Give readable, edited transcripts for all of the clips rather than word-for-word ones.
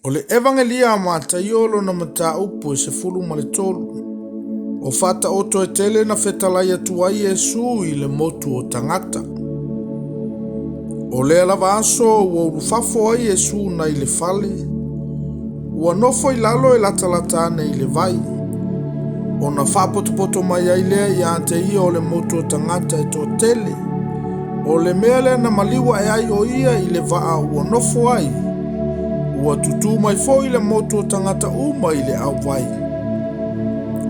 O le Evagelia a Mataio lona mataupu e 13. O faataoto e tele na fetalai atu ai Iesu i le motu o tagata. O lea lava aso ua ulufafo ai Iesu nai le fale, ua nofo i lalo e latalata ane i le vai. Ona faapotopoto mai ai lea ia te ia o le motu o tagata e toatele. O le mea lea na maliu ae ai o ia i le vaa ua nofo ai, ua tutū mai foi le motu o tagata uma i le auvai.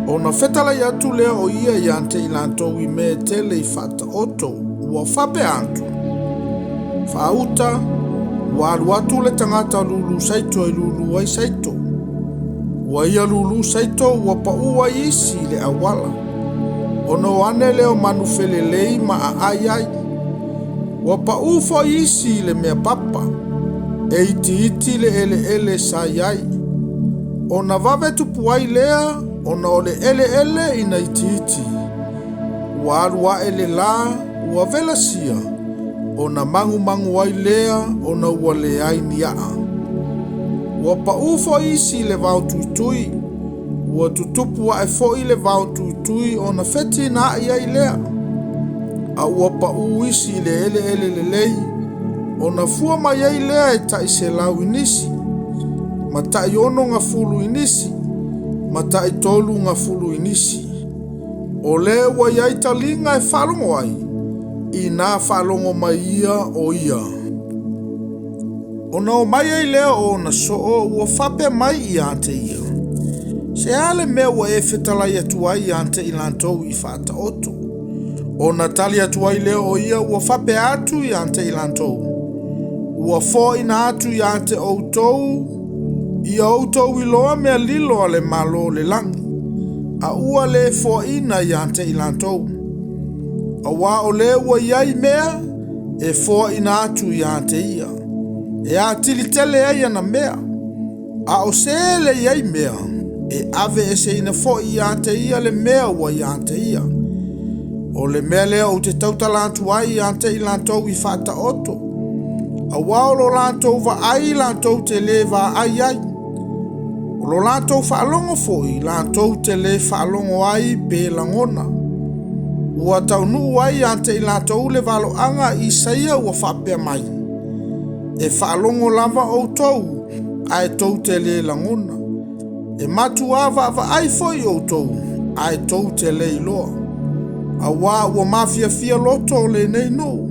Ona fetalai atu lea o ia ia te i latou i mea e tele i faataoto, ua faapea atu, Faauta, ua alu atu le tagata lulu saito e lulu ai saito. Ua ia lulu saito ua paʻu ai isi i le auala. Ona o ane lea o manu felelei ma aai ai. Ua paʻu foi isi i le mea papa, e itiiti le eleele sa i ai. Ona vave tupu ai lea ona o le eleele ina itiiti. Ua alu ae le lā, ua velasia, ona magumagu ai lea ona ua leai ni a'a. Ua paʻu foi isi i le vao tuitui, ua tutupu ae foi le vao tuitui ona fetinaai ai lea. A ua paʻu isi i le eleele lelei, ona fua mai ai lea e tai 100 i nisi, ma tai 60 i nisi, ma tai 30 i nisi. O le ua i ai taliga e faalogo ai, inā faalogo mai ia o ia. Ona o mai ai lea o ona soo ua faapea mai ia te ia, Se a le mea ua e fetalai atu ai ia te i latou i faataoto? Ona tali atu ai lea o ia ua faapea atu ia te i latou, Ua foaina atu ia te outou ia outou iloa mea lilo a le Malo o le lagi, a ua le foaina ia te i latou. Auā o le ua i ai mea e foaina atu ia te ia, e atili tele ai ana mea, a o se le i ai mea, e aveeseina foi ia te ia le mea ua ia te ia. O le mea lea ou te tautala atu ai ia te i latou i faataoto, auā o lo latou vaai latou te le vaai ai, o lo latou faalogo foi latou te le faalogo ai pe lagona. Ua taunuu ai ia te i latou le valoaga a Isaia ua faapea mai, E faalogo lava outou, ae tou te le lagona. E matuā vaavaai foi outou, ae tou te le iloa. Auā ua mafiafia loto o lenei nuu,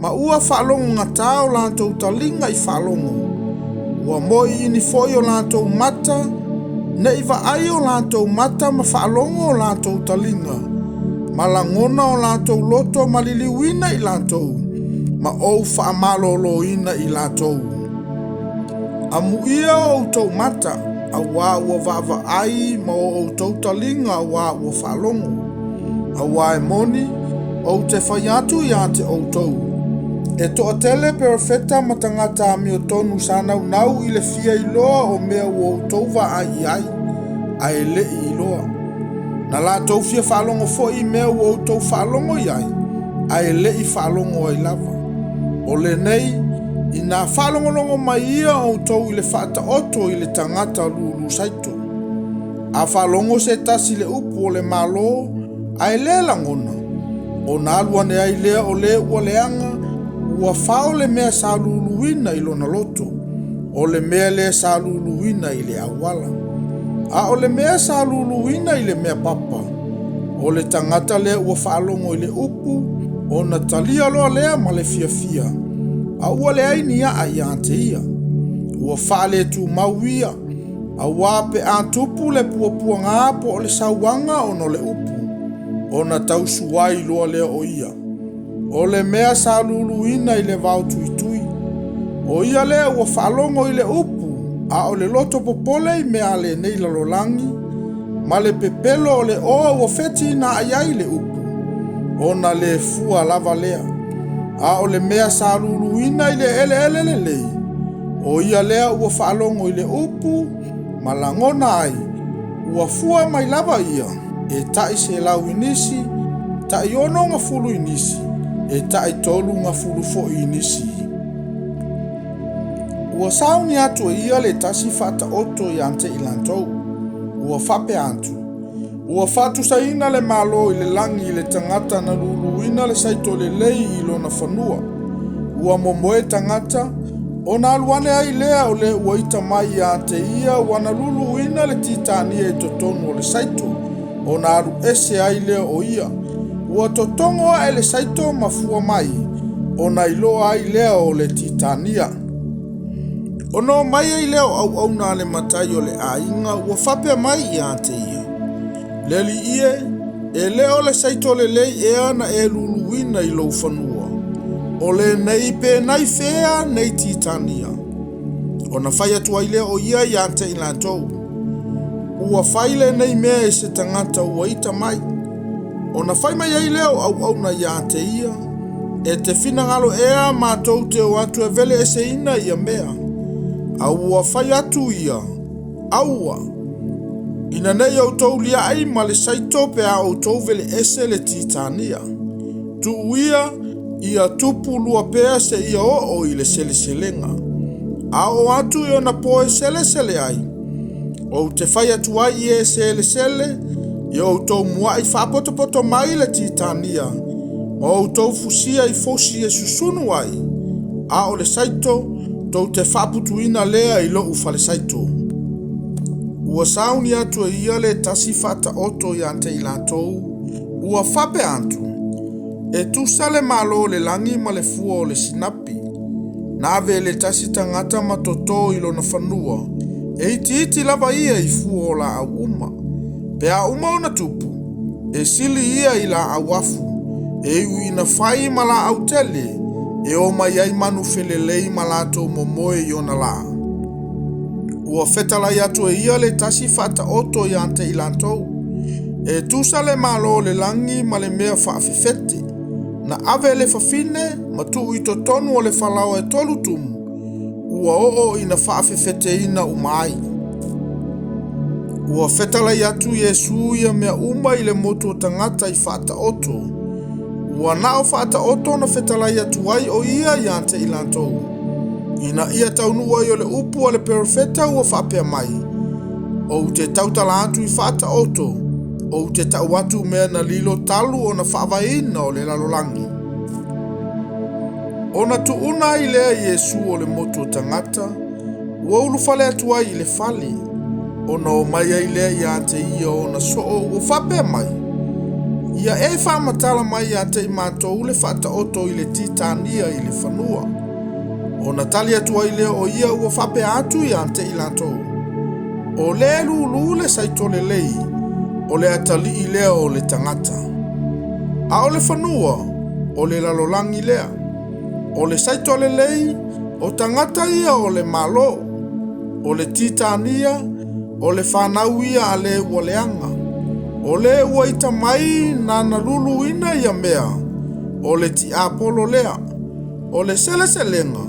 ma ua faalogogatā o latou taliga i faalogo, ua moiini foi o latou mata, ne i vaai o latou mata ma faalogo o latou taliga, ma lagona o latou loto ma liliuina i latou, ma ou faamaloloina i latou. Amuia o outou mata, auā ua vaavaai ma o outou taliga auā ua faalogo. Auā e moni, ou te fai atu ia te outou, e toatele perofeta ma tagata amiotonu sa naunau i le fia iloa o mea ua outou vaai i ai, ae le i iloa. Na latou fia faalogo foi i mea ua outou faalogo i ai, ae le i faalogo ai lava. O lenei, inā faalogologo mai ia outou i le faataoto i le tagata lulu saito. A faalogo se tasi i le upu o le Malo ae le lagona, ona alu ane ai lea o le ua leaga, ua fao le mea sa luluina i lona loto, o le mea lea sa luluina i le auala. A o le mea sa luluina i le mea papa, o le tagata lea ua faalogo i le upu, ona talia loa lea ma le fiafia, a ua leai ni a'a ia te ia. Ua faaletumau ia, auā pe a tupu le puapuaga po o le sauaga ona o le upu, ona tausuai loa lea o ia. O le mea sa luluina i le vao tuitui, o ia lea ua faalogo i le upu, a o le loto popole i mea a lenei lalolagi, ma le pepelo o le oa ua fetinaai ai le upu, ona le fua lava lea. A o le mea sa luluina i le eleele lelei, o ia lea ua faalogo i le upu ma lagona ai, ua fua mai lava ia, e tai 100 i nisi, tai 60 i nisi, e tai 30 foi i nisi. Ua sauni atu e ia le tasi faataoto ia te i latou. Ua faapea atu, Ua faatusaina le Malo i le lagi i le tagata na luluina le saito lelei i lona fanua. Ua momoe tagata, ona alu ane ai lea o le ua ita mai ia te ia ua na luluina le titania i totonu o le saito, ona alu ese ai lea o ia. Ua totogo ae le saito ma fua mai, ona iloa ai lea o le titania. Ona omai ai lea o auauna a le matai o le aiga ua faapea mai ia te ia, Le alii e, e le o le saito lelei ea na e luluina i lou fanua, o lenei pe nai fea nei titania? Ona fai atu ai lea o ia ia te i latou, Ua fai lenei mea e se tagata ua ita mai. Ona fai mai ai lea o auauna ia te ia, E te finagalo ea matou te o atu e veleeseina ia mea? A ua fai atu ia, Aua! Ina nei outou liai ma le saito pe a outou veleese le titania. Tuu ia, ia tupu lua pea seia oo i le seleselega. A oo atu i ona po e selesele ai, ou te fai atu ai i e selesele, ia outou muai faapotopoto mai le titania, ma outou fusia i fosi e susunu ai, a o le saito, tou te faaputuina lea i lou falesaito. Ua sauni atu e ia le tasi faataoto ia te i latou, ua faapea atu, E tusa le Malo o le lagi ma le fua o le sinapi. Na ave e le tasi tagata ma toto i lona fanua, e itiiti lava ia i fua o laau uma. Pe a uma ona tupu, e sili ia i laau afu, e iu ina fai ma laau tele, e o mai ai manu felelei ma latou momoe i ona lā. Ua fetalai atu e ia le tasi faataoto ia te i latou. E tusa le Malo o le lagi ma le mea faafefete. Na ave e le fafine ma tuu i totonu o le falaoa e tolu tumu, ua oo ina faafefeteina uma ai. Ua fetalai atu Iesu ia mea uma i le motu o tagata i faataoto. Ua na o faataoto na fetalai atu ai o ia ia te i latou, ina ia taunuu ai o le upu a le perofeta ua faapea mai, Ou te tautala atu i faataoto, ou te tau atu mea na lilo talu ona faavaeina o le lalolagi. Ona tuuna ai lea Iesu o le motu o tagata, ua ulufale atu ai i le fale, ona omai ai lea ia te ia ona soo ua faapea mai, Ia e faamatala mai ia te i matou le faataoto i le titania i le fanua. Ona tali atu ai lea o ia ua faapea atu ia te i latou, O le lulu le saito lelei, o le atalii lea o le tagata. A o le fanua, o le lalolagi lea. O le saito lelei, o tagata ia o le Malo. O le titania, o le fanau ia a le ua leaga. O le ua ita mai nana luluina ia mea, o le tiapolo lea. O le seleselega,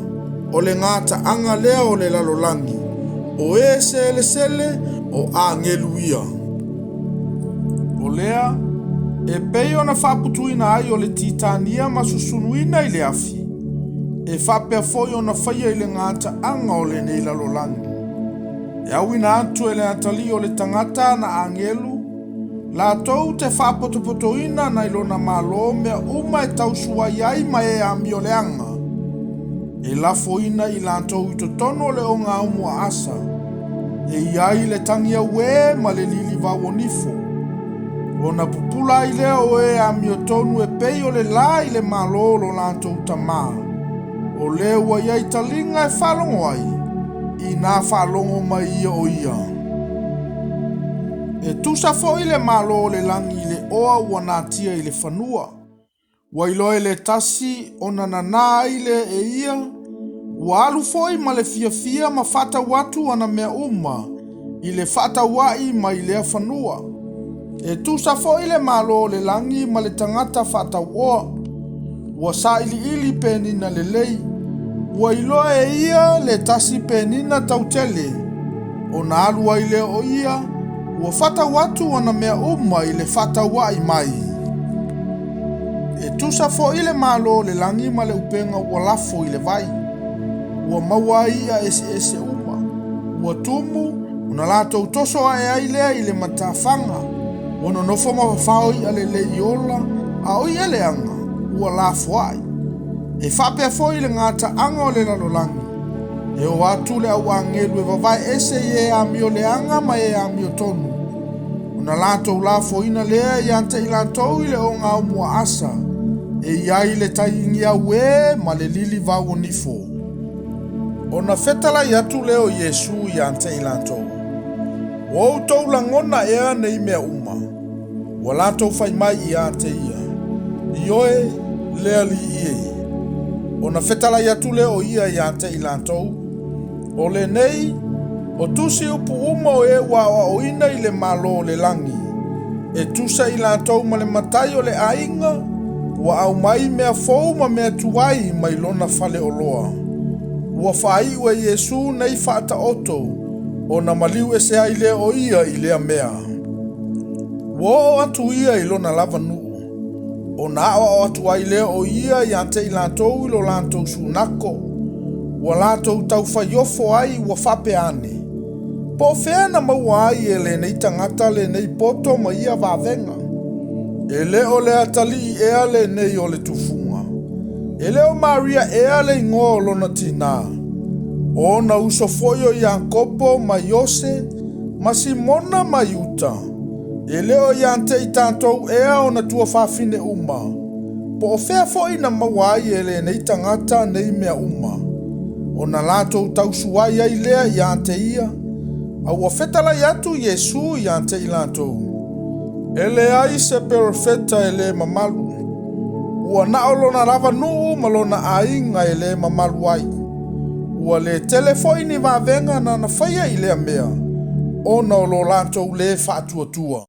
o le gataaga lea o le lalolagi, o e selesele o agelu ia. O lea, e pei ona faaputuina ai o le titania ma susunuina i le afi, e faapea foi ona faia i le gataaga o lenei lalolagi. E auina atu e le atalii o le tagata ana agelu, latou te faapotopotoina nai lona Malo mea uma e tausuai ai ma e amioleaga, e lafoina i latou i totonu o le ogaumu aasa, e i ai le tagi auē ma le lilivau o nifo. Ona pupula ai lea o e amiotonu e pei o le lā i le Malo o lo latou Tamā, o le ua i ai taliga e faalogo ai, inā faalogo mai ia o ia. E tusa foi le Malo o le lagi i le oa ua natia i le fanua. Ua iloa e le tasi ona nanā ai lea e ia, ua alu foi ma le fiafia ma faatau atu ana mea uma i le faataua'i mai lea fanua. E tusa foi le Malo o le lagi ma le tagata faatauoa. Ua sailiili penina lelei. Ua iloa e ia le tasi penina tautele. Ona alu ai lea o ia, ua faatau atu ana mea uma i le faataua'i mai. E tusa foi le Malo o le lagi ma le upega ua lafo i le vai. Ua maua ai i'a eseese uma. Ua tumu, ona latou toso ae ai lea i le matafaga. Ua nonofo ma fafao i'a lelei ola, a o i'a leaga, ua lafoai. E faapea foi le gataaga o le lalolagi, e o atu le au agelu e vavae ese i e amio leaga ma e amio tonu, ona latou lafoina lea ia te i latou i le ogaomuaasa, e i ai le taiigiauē ma le lilivau o nifo. Ona fetalai atu lea o Iesu ia te i latou, Ua outou lagona ea nei mea uma? Ua latou fai mai ia te ia, Ioe, le Alii e. Ona fetalai atu lea o ia ia te i latou, O lenei, o tusi upu uma o e ua aoaoina i le Malo o le lagi, e tusa i latou ma le matai o le aiga, ua aumai mea fou ma mea tuai mai lona faleoloa. Ua faaiu e Iesu nei faataoto, ona maliu ese ai lea o ia i lea mea. Ua oo atu ia i lona lava nuu, ona aoao atu ai lea o ia ia te i latou i lo latou sunako, ua latou taufaiofo ai ua faapea ane, Po o fea na maua ai e lenei tagata lenei poto ma ia vavega? E le o le atalii ea lenei o le tufuga? E le o Maria ea le igoa o lona tinā? O ona uso foi o Iakopo ma Iose ma Simona ma Iuta. E le o ia te i tatou ea ona tuafafine uma? Po o fea foi na maua ai e lenei tagata nei mea uma? Ona latou tausuai ai lea ia te ia, a ua fetalai atu Iesu ia te i latou, E leai se perofeta e le mamalu. Ua na o lona lava nuu ma lona aiga e le mamalu ai. Ua le tele foi ni vavega na na faia i lea mea, ona o lo latou le faatuatua.